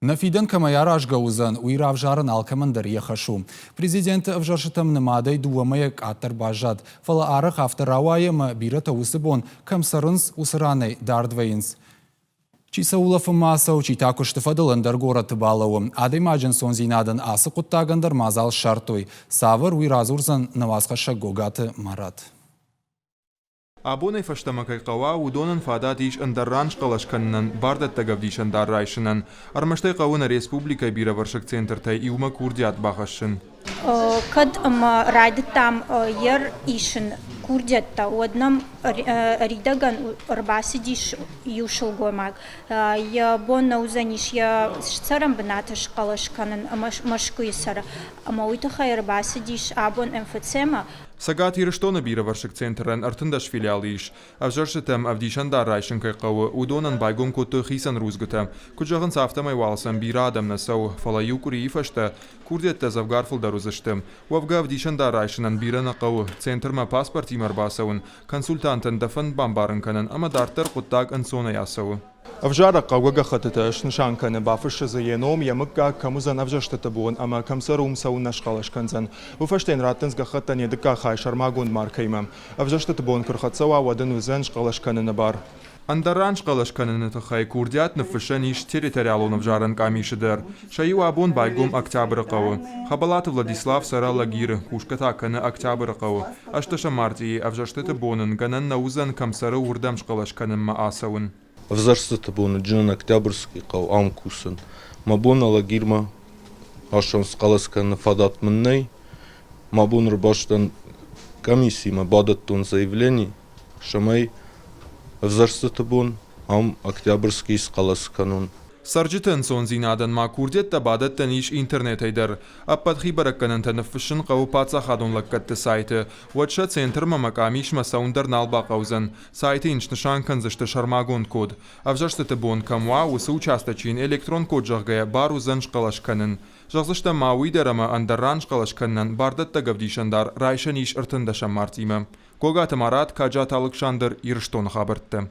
Нӕ фидӕн кӕмӕй аразгӕ уыдзӕн, уый равзарын алкӕмӕн дӕр йӕ хӕс у. Президенты ӕвзӕрстытӕм нымадӕй дыууӕ мӕйӕ къаддӕр баззад, фӕлӕ арӕх афтӕ рауайы ӕмӕ бирӕтӕ уыцы бон кӕм цӕрынц, уыцы ранӕй дард вӕййынц. Чи сӕ улӕфынмӕ ацӕуы, чи та куысты фӕдыл ӕндӕр горӕтты балӕууы. Адӕймаджы ӕнцондзинадӕн ацы хъуыддагӕн дӕр мадзал ссардтой. Цавӕр, уый радзурдзӕн нӕ уацхӕссӕг Гогаты Марат. Абонӕй фӕстӕмӕ кӕй хъӕуа, уыдонӕн фадат ис ӕндӕр ран схъӕлӕс кӕнынӕн, бардӕттӕг ӕвдисӕндар райсынӕн. Ӕрмӕст ӕй хъӕуы нӕ республикӕйы бирӕвӕрсыг центртӕй иумӕ курдиат бахӕссын. Кӕд ӕмӕ райдыдтам ер исын курдиӕттӕ, уӕд нӕм ӕридӕгӕн ӕрбацыдис иу сылгоймаг. Йӕ бон нӕ уыдзӕнис йӕ цӕрӕн бынаты схъӕлӕс кӕнын ӕмӕ Мӕскуыйы цӕры. Ӕмӕ уый тыххӕй ӕрбацыдис абон МФЦ-мӕ. Цӕгат Ирыстоны бирӕвӕрсыг центрӕн 13 филиалы ис. Ӕвзӕрстытӕм ӕвдисӕндар райсын кӕй хъӕуы, уыдонӕн байгом кодтой хицӕн рудзгуытӕ. Куыд зӕгъынц, афтӕмӕй уал сӕм бирӕ адӕм нӕ цӕуы, фӕлӕ иу къуырийы фӕстӕ курдиӕттӕ дзӕвгар фылдӕр уыдзысты. Уӕвгӕ ӕвдисӕндар райсынӕн бирӕ нӕ хъӕуы. Центрмӕ паспортимӕ ӕрбацӕуын, консультантӕн дӕ фӕнд бамбарын кӕнын ӕмӕ дарддӕр хъуыддаг ӕнцонӕй ацӕуы. Ӕвзарӕг хъӕугӕ гӕххӕттытӕ снысан кӕны, бафыссы дзы йӕ ном, йӕ мыггаг, кӕм уыдзӕн ӕвзӕрстыты бон ӕмӕ кӕм цӕры, уым цӕуыннӕ схъӕлӕс кӕндзӕн. Уый фӕстӕ йын раттынц гӕххӕттӕн йӕ дыккаг хай сӕрмагонд маркӕимӕ. Ӕвзӕрстыты бон куы рхӕццӕ уа, уӕд ын уыдзӕн схъӕлӕс кӕныны бар. Ӕндӕр ран схъӕлӕс кӕныны тыххӕй курдиат ныффыссӕн ис территориалон ӕвзарӕн къамисы дӕр. Сӕ иу абон байгом Октябрыхъӕуы. Хӕбӕлаты Владислав цӕры Алагиры, кусгӕ та кӕны Октябрыхъӕуы. Ӕстӕсӕм мартъийы ӕвзӕрстыты бон ын гӕнӕн нӕ уыдзӕн кӕм цӕры, уырдӕм схъӕлӕс кӕнынмӕ ацӕуын. Ӕвзӕрстыты боны Джынын Октябрьский хъӕу ам кусын. Мӕ бон Алагирмӕ ацӕуын схъӕлӕс кӕныны фадат мын нӕй. Мӕ бон ӕрбастӕн комиссимӕ, бадӕттон заявлени, цӕмӕй ӕвзӕрстыты бон ам Октябрьскийы схъӕлӕс кӕнон. Цӕрджыты ӕнцондзинадӕн ма курдиӕттӕ бадӕттӕн ис интернетӕй дӕр. Ӕппӕт хибӕрӕггӕнӕнтӕ ныффыссын хъӕуы паддзахадон лӕггӕдты сайты. Уӕд сӕ центрмӕ ӕмӕ къамисмӕ цӕуын дӕр нал бахъӕудзӕн. Сайты йын снысан кӕндзысты сӕрмагонд код. Ӕвзӕрстыты бон кӕм уа, уыцы участочы йын электрон код зӕгъгӕ, бар уыдзӕн схъӕлӕс кӕнын. Зӕгъдзыстӕм ма уый дӕр ӕмӕ ӕндӕр ран схъӕлӕс кӕнынӕн бардӕттӕг ӕвдисӕндар райсӕн ис 13 мартъимӕ. Гогаты Марат, Каджаты Алыксандр, Ирыстоны хабӕрттӕ.